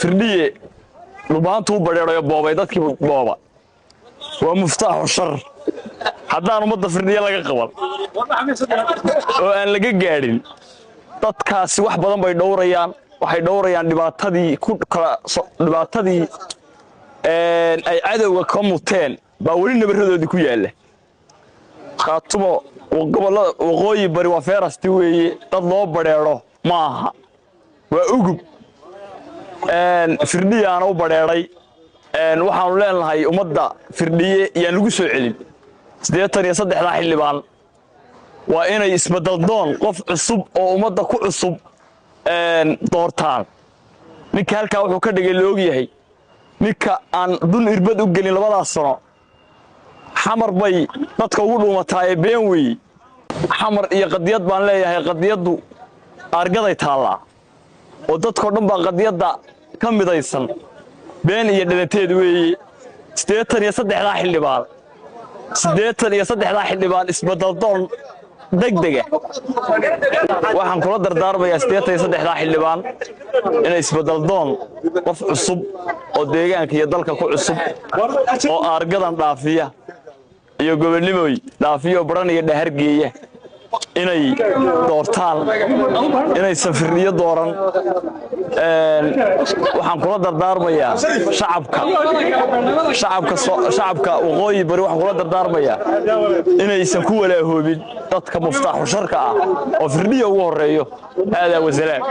Firdhiye Dhulbahantuu badheedayo boobay dadkii booba. Waa muftaaxu shar. Haddaan ummadda Firdhiye laga qaban oo aan laga gaadhin, dadkaasi wax badan bay dhowrayaan. Waxay dhowrayaan dhibaatadii ku kala dhibaatadii ay cadowga ka muteen baa weli nabaradoodii ku yaalla. Khaatumo gobollada waqooyi bari waa feerasti weeye. Dad loo badheedho ma aha, waa ugub. Firdhiyaana u badheedhay. Waxaanu leenahay ummadda Firdhiye yaan lagu soo celin. 83-daa xildhibaan waa inay isbeddeldoon, qof cusub oo ummadda ku cusub doortaan. Ninka halkaa wuxuu ka dhigay la ogyahay, ninka aan dun irbad u gelin labadaas sano. Xamar bay dadka ugu dhuumataa ee been weeye. Xamar iyo qadiyad baan leeyahay. Qadiyaddu aargaday taallaa oo dadkao dhan baa qadiyadda ka midaysan. Been iyo dhalanteed weeye. 83-daa xildhibaan, 83-daa xildhibaan isbeddeldoon degdega waxaan kula dardaarmayaa. 83-daa xildhibaan inay isbeddeldoon, qof cusub oo deegaanka iyo dalka ku cusub oo aargadan dhaafiya iyo gobonnimoy dhaafiya oo baran iyo dhahargeeya inay doortaan, inaysan Firdhiyo dooran. Waxaan kula dardaarmayaa shacabka shacabka shacabka waqooyi bari, waxaan kula dardaarmayaa inaysan ku walaahoobin dadka muftaaxu sharka ah oo Firdhiya ugu horreeyo. Haadaa wasalaam.